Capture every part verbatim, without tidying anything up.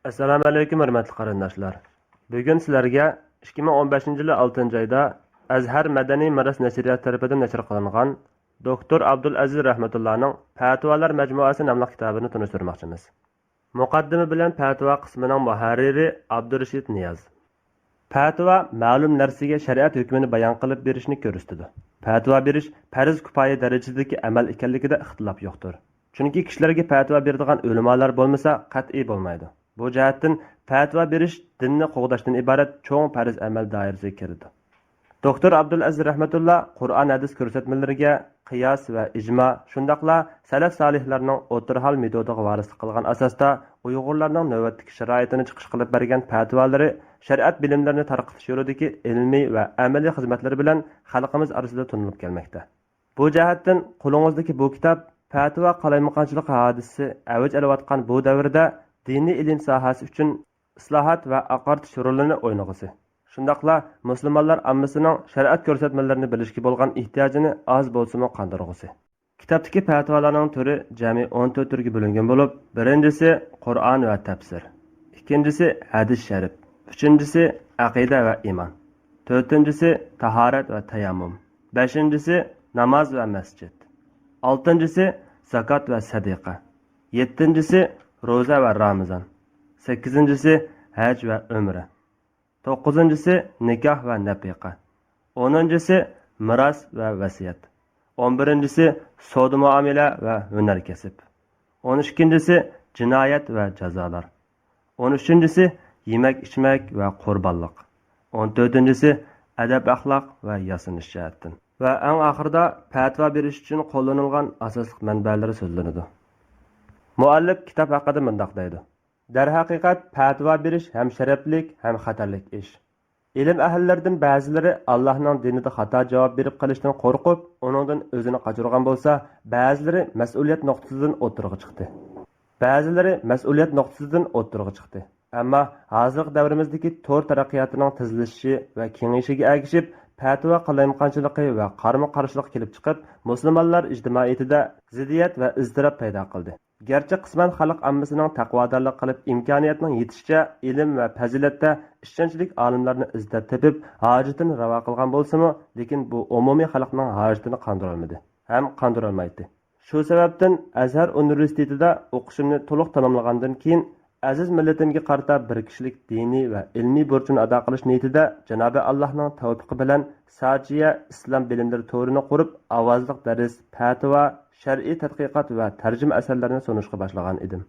ئەسسالامۇئەلەيكۇم، ھۆرمەتلىك قېرىنداشلار. بۈگۈن سىلەرگە ئىككى مىڭ ئون بەشىنچى يىلى ئالتىنچى ئايدا ئەزھەر مەدەنىي مىراس نەشرىياتى تەرىپىدىن نەشر قىلىنغان دوكتور ئابدۇلئەزىز رەھمەتۇللانىڭ پەتىۋالار مەجمۇئەسى ناملىق كىتابىنى تونۇشتۇرماقچىمىز. مۇقەددىمە بىلەن پەتىۋا قىسمىنىڭ مۇھەررىرى ئابدۇرېشىت نىياز. پەتىۋا مەلۇم نەرسىگە شەرىئەت ھۆكمىنى بايان قىلىپ بېرىشنى كۆرسىتىدۇ. پەتىۋا بېرىش پەرز كۇپايە دەرىجىسىدىكى ئەمەل ئىكەنلىكىدە ئىختىلاپ يوقتۇر. چۈنكى كىشىلەرگە پەتىۋا بېرىدىغان ئۆلىمالار بولمىسا، قەتئىي بولمايدۇ. بۇ جەھەتتىن پەتىۋا بېرىش دىننى قوغداشتىن ئىبارەت چوڭ پەرز ئەمەل دائىرىسىگە كىرىدۇ. دوكتور ئابدۇلئەزىز رەھمەتۇللا قۇرئان، ھەدىس كۆرسەتمىلىرىگە، قىياس ۋە ئىجما، شۇنداقلا سەلەف سالىھلارنىڭ ئوتتۇرا ھال مېتودىغا ۋارىسلىق قىلغان ئاساستا ئۇيغۇرلارنىڭ نۆۋەتتىكى شارائىتىنى چىقىش قىلىپ بەرگەن پەتىۋالىرى شەرىئەت بىلىملىرىنى تارقىتىش يولىدىكى ئىلمىي ۋە ئەمەلىي خىزمەتلىرى بىلەن خەلقىمىز ئارىسىدا تونۇلۇپ كەلمەكتە. بۇ جەھەتتىن قولىڭىزدىكى بۇ كىتاب پەتىۋا قالايمىقانچىلىقى ھادىسىسى ئەۋج ئېلىۋاتقان بۇ دەۋردە دىنىي ئىلىم ساھەسى ئۈچۈن ئىسلاھات ۋە ئاقارتىش رولىنى ئوينىغۇسى، شۇنداقلا مۇسۇلمانلار ئاممىسىنىڭ شەرىئەت كۆرسەتمىلىرىنى بىلىشكە بولغان ئېھتىياجىنى ئاز بولسىمۇ قاندۇرغۇسى. كىتابتىكى پەتىۋالارنىڭ تۈرى جەمئىي ئون تۆت تۈرگە بۆلۈنگەن بولۇپ، بىرىنچىسى قۇرئان ۋە تەپسىر، ئىككىنچىسى ھەدىس شەرىپ، ئۈچىنچىسى ئەقىدە ۋە ئىمان، تۆتىنچىسى تاھارەت ۋە تەيەممۇم، بەشىنچىسى ناماز ۋە مەسچىت، ئالتىنچىسى زاكات ۋە سەدىقە، يەتتىنچىسى روزا ۋە رامىزان، سەككىزىنچىسى ھەج ۋە ئۆمرە، توققۇزىنچىسى نىكاھ ۋە نەپىقە، ئونىنچىسى مىراس ۋە ۋەسىيەت، ئون بىرىنچىسى سودا مۇئامىلە ۋە ھۈنەر كەسىپ، ئون ئىككىنچىسى جىنايەت ۋە جازالار، ئون ئۈچىنچىسى يېمەك ئىچمەك ۋە قۇربانلىق، ئون تۆتىنچىسى ئەدەپ ئەخلاق ۋە ياسىنىش جەھەتتىن. ۋە ئەڭ ئاخىرىدا پەتىۋا بېرىش ئۈچۈن قوللىنىلغان ئاساسلىق مەنبەلىرى سۆزلىنىدۇ. مۇئەللىپ كىتاب ھەققىدە مۇنداق دەيدۇ: دەرھەقىقەت، پەتىۋا بېرىش ھەم شەرەپلىك، ھەم خەتەرلىك ئىش. ئىلىم ئەھلىلىرىدىن بەزىلىرى ئاللاھنىڭ دىنىدا خاتا جاۋاب بېرىپ قېلىشتىن قورقۇپ، ئۇنىڭدىن ئۆزىنى قاچۇرغان بولسا، بەزىلىرى مەسئۇلىيەت نۇقتىسىدىن ئوتتۇرىغا چىقتى. بەزىلىرى مەسئۇلىيەت نۇقتىسىدىن ئوتتۇرىغا چىقتى. ئەمما ھازىرقى دەۋرىمىزدىكى تور تەرەققىياتىنىڭ تېزلىشىشى ۋە كېڭىيىشىگە ئەگىشىپ، پەتىۋا قالايمىقانچىلىقى ۋە قارىمۇ قارشىلىق كېلىپ چىقىپ، مۇسۇلمانلار ئىجتىمائىيىتىدە زىددىيەت ۋە ئىزتىراپ پەيدا قىلدى. گەرچە قىسمەن خەلق ئاممىسىنىڭ تەقۋادارلىق قىلىپ، ئىمكانىيەتنىڭ يېتىشىچە ئىلىم ۋە پەزىلەتتە ئىشەنچلىك ئالىملارنى ئىزدەپ تېپىپ، ھاجىتىنى راۋا قىلغان بولسىمۇ، لېكىن بۇ ئومۇمىي خەلقنىڭ ھاجىتىنى قاندۇرالمىدى ھەم قاندۇرالمايتتى. شۇ سەۋەبتىن ئەزھەر ئۇنىۋېرسىتېتىدا ئوقۇشۇمنى تولۇق تاماملىغاندىن كېيىن، ئەزىز مىللىتىمگە قارىتا بىر كىشىلىك دىنىي ۋە ئىلمىي بۇرچۇمنى ئادا قىلىش نىيىتىدە جانابى ئاللاھنىڭ تەۋپىقى بىلەن ساجىيە ئىسلام بىلىملىرى تورىنى قۇرۇپ، ئاۋازلىق دەرس، پەتىۋا، شەرئىي تەتقىقات ۋە تەرجىمە ئەسەرلەرنى سۇنۇشقا باشلىغان ئىدىم.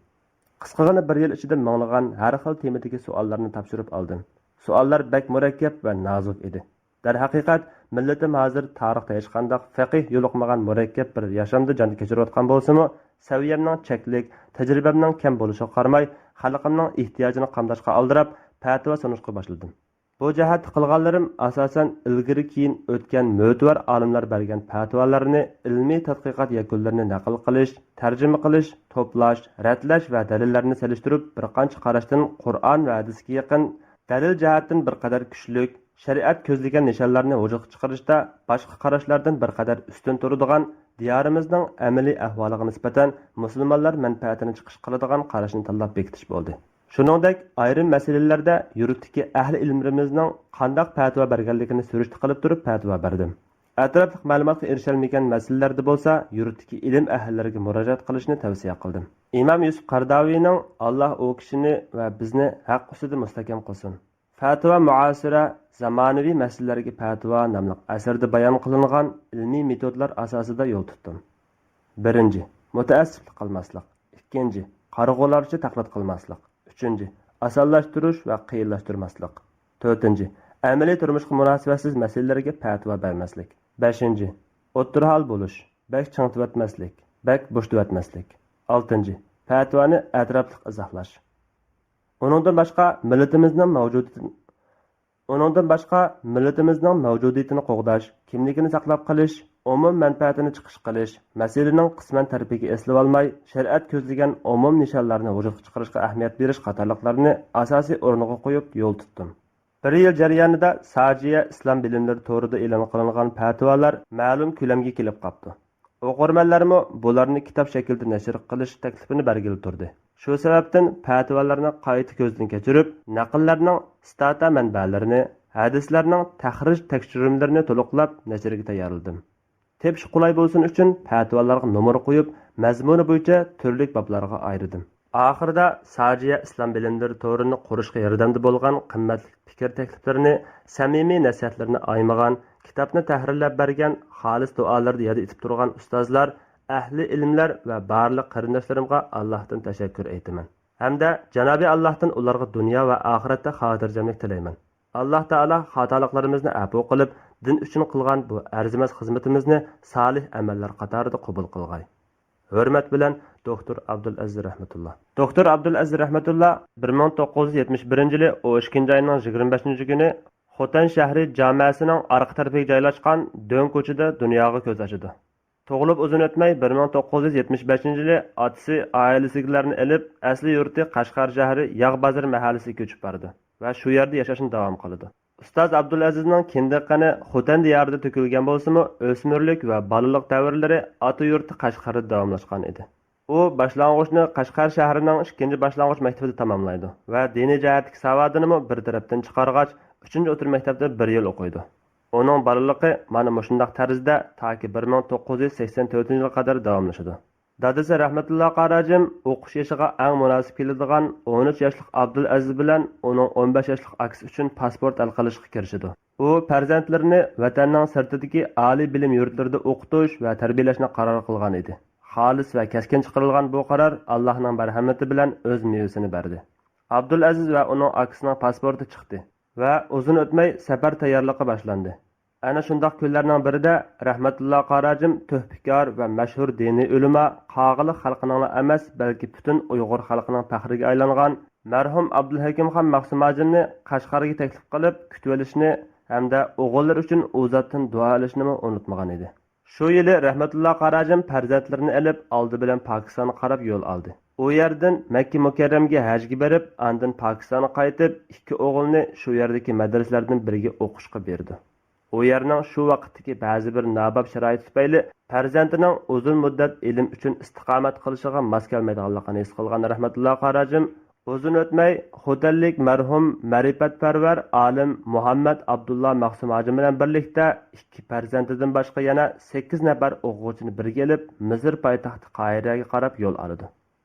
قىسقىغىنە بىر يىل ئىچىدە مىڭلىغان ھەر خىل تېمىدىكى سوئاللارنى تاپشۇرۇپ ئالدىم. سوئاللار بەك مۇرەككەپ ۋە نازۇك ئىدى. دەرھەقىقەت، مىللىتىم ھازىر تارىختا ھېچقانداق فەقىھ يولۇقمىغان مۇرەككەپ بىر ياشامدا جان كەچۈرۈۋاتقان بولسىمۇ، سەۋىيەمنىڭ چەكلىك، تەجرىبەمنىڭ كەم بولۇشىغا قارىماي، خەلقىمنىڭ ئېھتىياجىنى قامداشقا ئالدىراپ، پەتىۋا سۇنۇشقا باشلىدىم. بۇ جەھەتتە قىلغانلىرىم ئاساسەن ئىلگىرى-كېيىن ئۆتكەن مۆتىۋەر ئالىملار بەرگەن پەتىۋالارنى، ئىلمىي تەتقىقات يەكۈنلىرىنى نەقىل قىلىش، تەرجىمە قىلىش، توپلاش، رەتلەش ۋە دەلىللەرنى سېلىشتۇرۇپ، بىر قانچە قاراشتىن قۇرئان ۋە ھەدىسكە يېقىن، دەلىل جەھەتتىن بىر قەدەر كۈچلۈك، شەرىئەت كۆزلىگەن نىشانلارنى ۋۇجۇدقا چىقىرىشتا باشقا قاراشلاردىن بىر قەدەر ئۈستۈن تۇرىدىغان، دىيارىمىزنىڭ ئەمەلىي ئەھۋالىغا نىسبەتەن مۇسۇلمانلار مەنپەئەتىنى چىقىش قىلىدىغان قاراشنى تاللاپ بېكىتىش بولدى. شۇنىڭدەك ئايرىم مەسىلىلەردە يۇرتتىكى ئەھلى ئىلىملىرىمىزنىڭ قانداق پەتىۋا بەرگەنلىكىنى سۈرۈشتە قىلىپ تۇرۇپ پەتىۋا بەردىم. ئەتراپلىق مەلۇماتقا ئېرىشەلمىگەن مەسىلىلەردە بولسا يۇرتتىكى ئىلىم ئەھلىلىرىگە مۇراجىئەت قىلىشنى تەۋسىيە قىلدىم. ئىمام يۈسۈپ قەرداۋىنىڭ، ئاللاھ ئۇ كىشىنى ۋە بىزنى ھەق ئۈستىدە مۇستەھكەم قىلسۇن، فەتىۋا مۇئاسىرە، زامانىۋى مەسىلىلەرگە پەتىۋا ناملىق ئەسەردە بايان قىلىنغان ئىلمىي مېتودلار ئاساسىدا يول تۇتتۇم. بىرىنچى، مۇتەئەسسىپلىك قىلماسلىق. ئىككىنچى، قارىغۇلارچە تەقلىد قىلماسلىق. ئۈچىنچى، ئاسانلاشتۇرۇش ۋە قىيىنلاشتۇرماسلىق. تۆتىنچى، ئەمەلىي تۇرمۇشقا مۇناسىۋەتسىز مەسىلىلەرگە پەتىۋا بەرمەسلىك. بەشىنچى، ئوتتۇرا ھال بولۇش، بەك چىڭىتىۋەتمەسلىك، بەك بوشىتىۋەتمەسلىك. ئالتىنچى، پەتىۋانى ئەتراپلىق ئىزاھلاش. ئۇنىڭدىن باشقا، مىللىتىمىزنىڭ مەۋجۇدىيىتىنى، ئۇنىڭدىن باشقا، مىللىتىمىزنىڭ مەۋجۇدىيىتىنى قوغداش، كىملىكىنى ساقلاپ قېلىش، ئومۇم مەنپەئەتىنى چىقىش قىلىش، مەسىلىنىڭ قىسمەن تەرىپىگە ئېسىلىۋالماي، شەرىئەت كۆزلىگەن ئومۇم نىشانلارنى ۋۇجۇدقا چىقىرىشقا ئەھمىيەت بېرىش قاتارلىقلارنى ئاساسىي ئورۇنغا قويۇپ يول تۇتتۇم. بىر يىل جەريانىدا ساجىيە ئىسلام بىلىملىرى تورىدا ئېلان قىلىنغان پەتىۋالار مەلۇم كۆلەمگە كېلىپ قاپتۇ. ئوقۇرمەنلەرمۇ بۇلارنى كىتاب شەكلىدە نەشر قىلىش تەكلىپىنى بەرگىلى تۇردى. شۇ سەۋەبتىن پەتىۋالارنى قايتا كۆزدىن كەچۈرۈپ، نەقىللەرنىڭ ستاتا مەنبەلىرىنى، ھەدىسلەرنىڭ تەخرىج تەكشۈرۈملىرىنى تولۇقلاپ نەشرگە تەييارلىدىم. تېپىش قولاي بولسۇن ئۈچۈن پەتىۋالارغا نومۇر قويۇپ، مەزمۇنى بويىچە تۈرلۈك بابلارغا ئايرىدىم. ئاخىرىدا ساجىيە ئىسلام بىلىملىرى تورىنى قۇرۇشقا ياردەمدە بولغان قىممەتلىك پىكىر تەكلىپلىرىنى، سەمىمىي نەسىھەتلىرىنى ئايىمىغان، كىتابنى تەھرىرلەپ بەرگەن، خالىس دۇئالىرىدا ياد ئېتىپ تۇرغان ئۇستازلار، ئەھلى ئىلىملەر ۋە بارلىق قېرىنداشلىرىمغا ئاللاھتىن تەشەككۈر ئېيتىمەن. ھەمدە جانابى ئاللاھتىن ئۇلارغا دۇنيا ۋە ئاخىرەتتە خاتىرجەملىك تىلەيمەن. ئاللاھ تائالا خاتالىقلىرىمىزنى ئەپۇ قىلىپ، دىن ئۈچۈن قىلغان بۇ ئەرزىمەس خىزمىتىمىزنى سالىھ ئەمەللەر قاتارىدا قوبۇل قىلغاي. ھۆرمەت بىلەن، دوكتور ئابدۇلئەزىز رەھمەتۇللا. دوكتور ئابدۇلئەزىز رەھمەتۇللا بىر مىڭ توققۇز يۈز يەتمىش بىرىنچى يىلى ئون ئىككىنچى ئاينىڭ يىگىرمە بەشىنچى كۈنى خوتەن شەھىرى جامەسىنىڭ ئارقا تەرىپىگە جايلاشقان دۆڭ كوچىدا دۇنياغا كۆز ئاچىدۇ. تۇغۇلۇپ ئۇزۇن ئۆتمەي، بىر مىڭ توققۇز يۈز يەتمىش بەشىنچى يىلى ئاتىسى ئائىلىسىدىكىلەرنى ئېلىپ، ئەسلى يۇرتى قەشقەر شەھىرى ياغ بازىرى مەھەللىسىگە كۆچۈپ بارىدۇ ۋە شۇ يەردە ياشاشنى داۋام قىلىدۇ. ئۇستاز ئابدۇلئەزىزنىڭ كىندىك قېنى خوتەن دىيارىدا تۆكۈلگەن بولسىمۇ، ئۆسمۈرلۈك ۋە بالىلىق دەۋرلىرى ئاتا يۇرتى قەشقەردە داۋاملاشقان ئىدى. ئۇ باشلانغۇچنى قەشقەر شەھىرىنىڭ ئىككىنچى باشلانغۇچ مەكتىپىدە تاماملايدۇ ۋە دىنىي جەھەتتىكى ساۋادىنىمۇ بىر تەرەپتىن چىقارغاچ، ئۈچىنچى ئوتتۇرا مەكتەپتە بىر يىل ئوقۇيدۇ. ئۇنىڭ بالىلىقى مانا مۇشۇنداق تەرزدە تاكى بىر مىڭ توققۇز يۈز سەكسەن تۆتىنچى يىلغا قەدەر داۋاملىشىدۇ. دادىسى رەھمەتۇللا قاراجىم ئوقۇش يېشىغا ئەڭ مۇناسىپ كېلىدىغان ئون ئۈچ ياشلىق ئابدۇلئەزىز بىلەن ئۇنىڭ ئون بەش ياشلىق ئاكىسى ئۈچۈن پاسپورت ھەل قىلىشقا كىرىشىدۇ. ئۇ پەرزەنتلىرىنى ۋەتەننىڭ سىرتىدىكى ئالىي بىلىم يۇرتلىرىدا ئوقۇتۇش ۋە تەربىيەلەشنى قارار قىلغان ئىدى. خالىس ۋە كەسكىن چىقىرىلغان بۇ قارار ئاللاھنىڭ مەرھەمىتى بىلەن ئۆز مېۋىسىنى بەردى. ئابدۇلئەزىز ۋە ئۇنىڭ ئاكىسىنىڭ پاسپورتى چىقتى. ۋە ئۇزۇن ئۆتمەي سەپەر تەييارلىقى باشلاندى. ئەنە شۇنداق كۈنلەرنىڭ بىرىدە رەھمەتۇللا قاراجىم تۆھپىكار ۋە مەشھۇر دىنىي ئۆلىما، قاغىلىق خەلقىنىڭلا ئەمەس، بەلكى پۈتۈن ئۇيغۇر خەلقىنىڭ پەخرىگە ئايلانغان مەرھۇم ئابدۇلھەكىمخان مەخسۇم ھاجىمنى قەشقەرگە تەكلىپ قىلىپ كۈتۈۋېلىشنى ھەمدە ئوغۇللىرى ئۈچۈن ئۇ زاتتىن دۇئا ئېلىشنىمۇ ئۇنتۇمىغان ئىدى. شۇ يىلى رەھمەتۇللا قاراجىم پەرزەنتلىرىنى ئېلىپ، ئالدى بىلەن پاكىستانغا قاراپ يول ئالدى. ئۇ يەردىن مەككە مۇكەررەمگە ھەجگە بېرىپ، ئاندىن پاكىستانغا قايتىپ، ئىككى ئوغلىنى شۇ يەردىكى مەدرىسىلەردىن بىرىگە ئوقۇشقا بېرىدۇ. ئۇ يەرنىڭ شۇ ۋاقىتتىكى بەزى بىر ناباب شارائىتى تۈپەيلى، پەرزەنتىنىڭ ئۇزۇن مۇددەت ئىلىم ئۈچۈن ئىستىقامەت قىلىشىغا ماس كەلمەيدىغانلىقىنى ھېس قىلغان رەھمەتۇللا قاراجىم، ئۇزۇن ئۆتمەي، خوتەنلىك مەرھۇم مەرىپەتپەرۋەر ئالىم مۇھەممەد ئابدۇللا مەخسۇم ھاجىم بىلەن بىرلىكتە ئىككى پەرزەنتىدىن باشقا يەنە سەككىز نەپەر ئوقۇغۇچىنى بىرگە ئېلىپ، مىسىر پايتەختى قاھىرەگە قاراپ يول ئالىدۇ.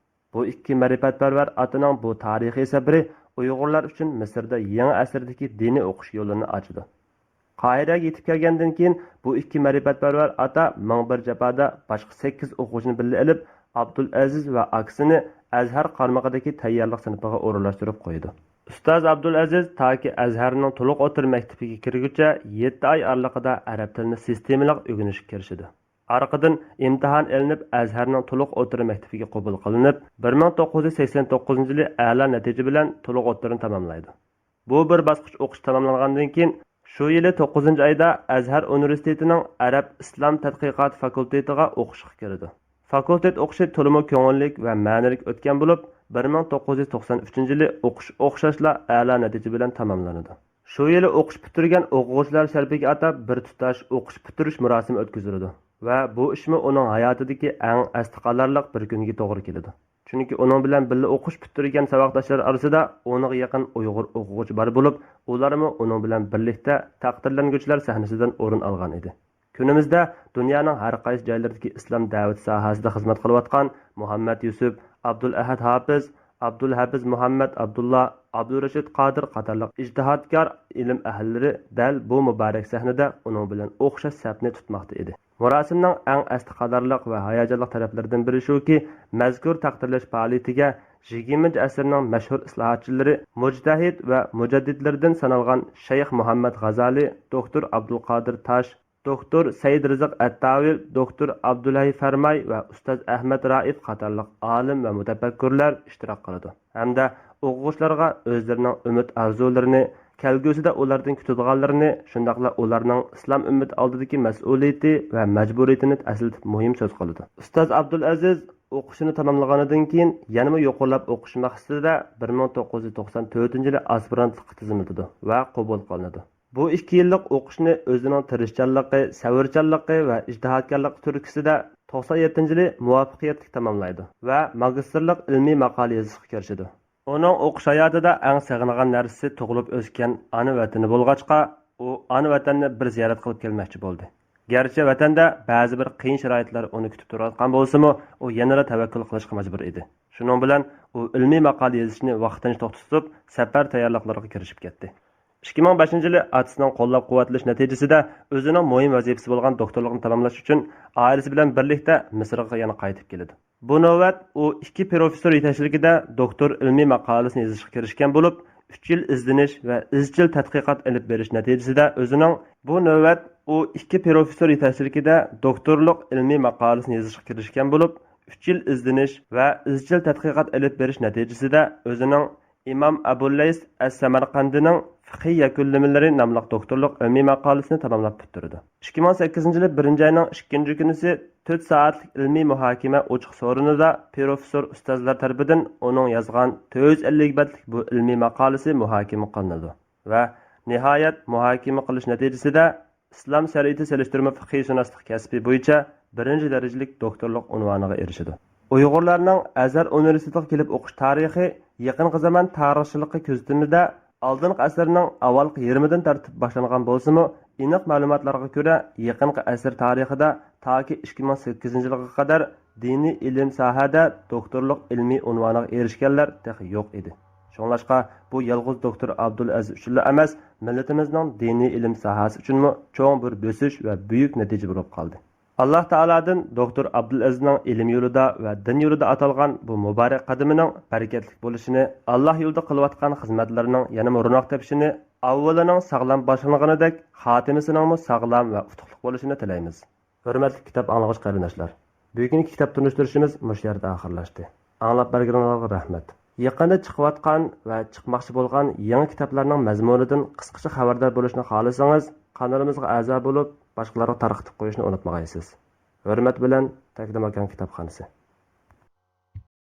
بۇ ئىككى مەرىپەتپەرۋەر ئاتىنىڭ بۇ تارىخىي سەپىرى ئۇيغۇرلار ئۈچۈن مىسىردا يېڭى ئەسىردىكى دىنىي ئوقۇش يولىنى ئاچىدۇ. قاھىرەگە يېتىپ كەلگەندىن كېيىن، بۇ ئىككى مەرىپەتپەرۋەر ئاتا مىڭ بىر جاپادا باشقا سەككىز ئوقۇغۇچىنى بىللە ئېلىپ، ئابدۇلئەزىز ۋە ئاكىسىنى ئەزھەر قارمىقىدىكى تەييارلىق سىنىپىغا ئورۇنلاشتۇرۇپ قويىدۇ. ئۇستاز ئابدۇلئەزىز تاكى ئەزھەرنىڭ تولۇق ئوتتۇرا مەكتىپىگە كىرگۈچە يەتتە ئاي ئارىلىقىدا ئەرەب تىلىنى سىستېمىلىق ئۆگىنىشكە كىرىشىدۇ. ئارقىدىن ئىمتىھان ئېلىنىپ، ئەزھەرنىڭ تولۇق ئوتتۇرا مەكتىپىگە قوبۇل قىلىنىپ، بىر مىڭ توققۇز يۈز سەكسەن توققۇزىنچى يىلى ئەلا نەتىجە بىلەن تولۇق ئوتتۇرىنى تاماملايدۇ. بۇ بىر باسقۇچ ئوقۇش تاماملانغاندىن كېيىن، شۇ يىلى توققۇزىنچى ئايدا ئەزھەر ئۇنىۋېرسىتېتىنىڭ ئەرەب ئىسلام تەتقىقات فاكۇلتېتىغا ئوقۇشقا كىرىدۇ. فاكۇلتېت ئوقۇشى تولىمۇ كۆڭۈللۈك ۋە مەنىلىك ئۆتكەن بولۇپ، بىر مىڭ توققۇز يۈز توقسان ئۈچىنچى يىلى ئوقۇش ئوخشاشلا ئەلا نەتىجە بىلەن تاماملىنىدۇ. شۇ يىلى ئوقۇش پۈتتۈرگەن ئوقۇغۇچىلار شەرىپىگە ئاتاپ بىر تۇتاش ئوقۇش پۈتتۈرۈش مۇراسىمى ئۆتكۈزۈلىدۇ ۋە بۇ ئىشمۇ ئۇنىڭ ھاياتىدىكى ئەڭ ئەستە قالارلىق بىر كۈنگە توغرا كېلىدۇ. چۈنكى ئۇنىڭ بىلەن بىللە ئوقۇش پۈتتۈرگەن ساۋاقداشلار ئارىسىدا ئونغا يېقىن ئۇيغۇر ئوقۇغۇچى بار بولۇپ، ئۇلارمۇ ئۇنىڭ بىلەن بىرلىكتە تەقدىرلەنگۈچىلەر سەھنىسىدىن ئورۇن ئالغان ئىدى. كۈنىمىزدە دۇنيانىڭ ھەر قايسى جايلىرىدىكى ئىسلام دەۋىتى ساھەسىدە خىزمەت قىلىۋاتقان مۇھەممەد يۈسۈپ، ئابدۇلئەھەد ھاپىز، ئابدۇلھەپىز مۇھەممەد ئابدۇللا، ئابدۇرېشىت قادىر قاتارلىق ئىجتىھاتكار ئىلىم ئەھلىلىرى دەل بۇ مۇبارەك سەھنىدە ئۇنىڭ بىلەن ئوخشاش سەپنى تۇتماقتا ئىدى. مۇراسىمنىڭ ئەڭ ئەستە قالارلىق ۋە ھاياجانلىق تەرەپلىرىدىن بىرى شۇكى، مەزكۇر تەقدىرلەش پائالىيىتىگە يىگىرمىنچى ئەسىرنىڭ مەشھۇر ئىسلاھاتچىلىرى، مۇجتەھىد ۋە مۇجەددىدلىرىدىن سانالغان شەيخ مۇھەممەد غازالى، دوكتور ئابدۇلقادىر تاش، دوكتور سەيىد رىزىق ئەتتاۋىل، دوكتور ئابدۇلھەي فەرماي ۋە ئۇستاز ئەھمەد رائىپ قاتارلىق ئالىم ۋە مۇتەپەككۇرلار ئىشتىراك قىلىدۇ ھەمدە ئوقۇغۇچىلارغا ئۆزلىرىنىڭ ئۈمىد ئارزۇلىرىنى، كەلگۈسىدە ئۇلاردىن كۈتىدىغانلىرىنى، شۇنداقلا ئۇلارنىڭ ئىسلام ئۈممىتى ئالدىدىكى مەسئۇلىيىتى ۋە مەجبۇرىيىتىنى ئەسلىتىپ مۇھىم سۆز قىلىدۇ. ئۇستاز ئابدۇلئەزىز ئوقۇشىنى تاماملىغاندىن كېيىن يەنىمۇ يۇقىرىلاپ ئوقۇش مەقسىتىدە بىر مىڭ توققۇز يۈز توقسان تۆتىنچى يىلى ئاسپىرانتلىققا تىزىملىتىدۇ ۋە قوبۇل قىلىنىدۇ. بۇ ئىككى يىللىق ئوقۇشنى ئۆزىنىڭ تىرىشچانلىقى، سەۋرچانلىقى ۋە ئىجتىھاتكارلىقى تۈرتكىسىدە توقسان يەتتىنچى يىلى مۇۋەپپەقىيەتلىك تاماملايدۇ ۋە ماگىستىرلىق ئىلمىي ماقالە يېزىشقا كىرىشىدۇ. ئۇنىڭ ئوقۇش ھاياتىدا ئەڭ سېغىنغان نەرسىسى تۇغۇلۇپ ئۆسكەن ئانا ۋەتىنى بولغاچقا، ئۇ ئانا ۋەتەننى بىر زىيارەت قىلىپ كەلمەكچى بولدى. گەرچە ۋەتەندە بەزى بىر قىيىن شارائىتلار ئۇنى كۈتۈپ تۇرۇۋاتقان بولسىمۇ، ئۇ يەنىلا تەۋەككۈل قىلىشقا مەجبۇر ئىدى. شۇنىڭ بىلەن ئۇ ئىلمىي ماقالە يېزىشنى ۋاقتىنچە توختىتىپ، سەپەر تەييارلىقلىرىغا كىرىشىپ كەتتى. ئىككى مىڭ بەشىنچى يىلى ئاتىسىنىڭ قوللاپ-قۇۋۋەتلىشى نەتىجىسىدە ئۆزىنىڭ مۇھىم ۋەزىپىسى بولغان دوكتورلۇقنى تاماملاش ئۈچۈن ئائىلىسى بىلەن بىرلىكتە مىسىرغا يەنە قايتىپ كېلىدۇ. بۇ نۆۋەت ئۇ ئىككى پروفېسسور يېتەكچىلىكىدە دوكتور ئىلمىي ماقالىسىنى يېزىشقا كىرىشكەن بولۇپ، ئۈچ يىل ئىزدىنىش ۋە ئىزچىل تەتقىقات ئېلىپ بېرىش نەتىجىسىدە ئۆزىنىڭ، بۇ نۆۋەت ئۇ ئىككى پروفېسسور يېتەكچىلىكىدە دوكتورلۇق ئىلمىي ماقالىسىنى يېزىشقا كىرىشكەن بولۇپ، ئۈچ يىل ئىزدىنىش ۋە ئىزچىل تەتقىقات ئېلىپ بېرىش نەتىجىسىدە ئۆزىنىڭ ئىمام ئەبۇللەيس ئەس-سەمەرقەندىنىڭ فىقھىي يەكۈنلىمىلىرى ناملىق دوكتورلۇق ئىلمىي ماقالىسىنى تاماملاپ پۈتتۈرىدۇ. ئىككى مىڭ سەككىزىنچى يىلى بىرىنچى ئاينىڭ ئىككىنچى كۈنىسى تۆت سائەتلىك ئىلمىي مۇھاكىمە ئوچۇق سورۇنىدا پروفېسسور ئۇستازلار تەرىپىدىن ئۇنىڭ يازغان تۆت يۈز ئەللىك بەتلىك بۇ ئىلمىي ماقالىسى مۇھاكىمە قىلىنىدۇ ۋە نىھايەت مۇھاكىمە قىلىش نەتىجىسىدە ئىسلام شەرىئىتى سېلىشتۇرما فىقھىيشۇناسلىق كەسپى بويىچە بىرىنچى دەرىجىلىك دوكتورلۇق ئۇنۋانىغا ئېرىشىدۇ. ئۇيغۇرلارنىڭ ئەزھەر ئۇنىۋېرسىتېتىغا كېلىپ ئوقۇش تارىخى يېقىنقى زامان تارىخچىلىقى كۆزىتىمىدە ئالدىنقى ئەسىرنىڭ ئاۋۋالقى يېرىمىدىن تارتىپ باشلانغان بولسىمۇ، ئېنىق مەلۇماتلارغا كۆرە، يېقىنقى ئەسىر تارىخىدا تاكى ئىككى مىڭ سەككىزىنچى يىلغا قەدەر دىنىي ئىلىم ساھەدە دوكتورلۇق ئىلمىي ئۇنۋانىغا ئېرىشكەنلەر تېخى يوق ئىدى. شۇڭلاشقا، بۇ يالغۇز دوكتور ئابدۇلئەزىز ئۈچۈنلا ئەمەس، مىللىتىمىزنىڭ دىنىي ئىلىم ساھەسى ئۈچۈنمۇ چوڭ بىر بۆسۈش ۋە بۈيۈك نەتىجە بولۇپ قالدى. ئاللاھ تائالادىن دوكتور ئابدۇلئەزىزنىڭ ئىلىم يولىدا ۋە دىن يولىدا ئاتالغان بۇ مۇبارەك قەدىمىنىڭ بەرىكەتلىك بولۇشىنى، ئاللاھ يولىدا قىلىۋاتقان خىزمەتلىرىنىڭ يەنىمۇ روناق تېپىشىنى، ئاۋۋىلىنىڭ ساغلام باشلانغىنىدەك، خاتىمىسىنىڭمۇ ساغلام ۋە ئۇتۇقلۇق بولۇشىنى تىلەيمىز. ھۆرمەتلىك كىتاب ئاڭلىغۇچى قېرىنداشلار، بۈگۈنكى كىتاب تونۇشتۇرۇشىمىز مۇشۇ يەردە ئاخىرلاشتى. ئاڭلاپ بەرگىنىڭلارغا رەھمەت. يېقىندا چىقىۋاتقان ۋە چىقماقچى بولغان يېڭى كىتابلارنىڭ مەزمۇنىدىن قىسقىچە خەۋەردار بولۇشنى خالىسىڭىز، قانىلىمىزغا ئەزا بولۇپ، باشقىلارغا تارقىتىپ قويۇشنى ئۇنتۇمايسىز. ھۆرمەت بىلەن، تەكلىماكان كىتابخانىسى.